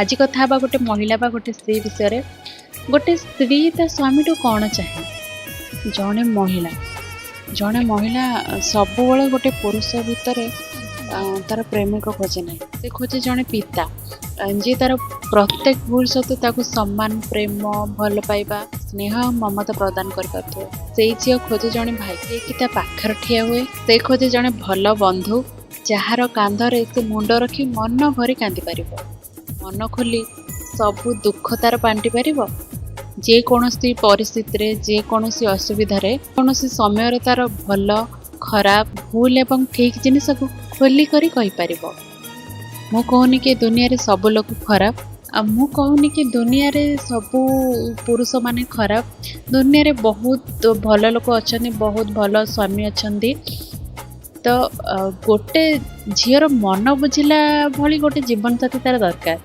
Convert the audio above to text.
ଆଜି କଥା ହେବା ଗୋଟେ ମହିଳା ବା ଗୋଟେ ସ୍ତ୍ରୀ ବିଷୟରେ। ଗୋଟେ ସ୍ତ୍ରୀ ତା ସ୍ୱାମୀଠୁ କ'ଣ ଚାହେଁ? ଜଣେ ମହିଳା, ଜଣେ ମହିଳା ସବୁବେଳେ ଗୋଟେ ପୁରୁଷ ଭିତରେ ତାର ପ୍ରେମିକ ଖୋଜେ ନାହିଁ, ସେ ଖୋଜେ ଜଣେ ପିତା, ଯିଏ ତାର ପ୍ରତ୍ୟେକ ଭୁଲ ସତ୍ତ୍ୱେ ତାକୁ ସମ୍ମାନ, ପ୍ରେମ, ଭଲ ପାଇବା, ସ୍ନେହ ଆଉ ମମତା ପ୍ରଦାନ କରିପାରୁଥିବ। ସେଇ ଝିଅ ଖୋଜେ ଜଣେ ଭାଇ, ଯିଏକି ତା ପାଖରେ ଠିଆ ହୁଏ। ସେ ଖୋଜେ ଜଣେ ଭଲ ବନ୍ଧୁ, ଯାହାର କାନ୍ଧରେ ସେ ମୁଣ୍ଡ ରଖି ମନ ଭରି କାନ୍ଦିପାରିବ, ମନ ଖୋଲି ସବୁ ଦୁଃଖ ତାର ବାଣ୍ଟି ପାରିବ, ଯେକୌଣସି ପରିସ୍ଥିତିରେ, ଯେକୌଣସି ଅସୁବିଧାରେ, କୌଣସି ସମୟରେ ତାର ଭଲ, ଖରାପ, ଭୁଲ ଏବଂ ଠିକ୍ ଜିନିଷକୁ ଖୋଲି କରି କହିପାରିବ। ମୁଁ କହୁନି କି ଦୁନିଆରେ ସବୁ ଲୋକ ଖରାପ, ଆଉ ମୁଁ କହୁନି କି ଦୁନିଆରେ ସବୁ ପୁରୁଷମାନେ ଖରାପ। ଦୁନିଆରେ ବହୁତ ଭଲ ଲୋକ ଅଛନ୍ତି, ବହୁତ ଭଲ ସ୍ୱାମୀ ଅଛନ୍ତି। ତ ଗୋଟେ ଝିଅର ମନ ବୁଝିଲା ଭଳି ଗୋଟେ ଜୀବନସାଥୀ ତାର ଦରକାର।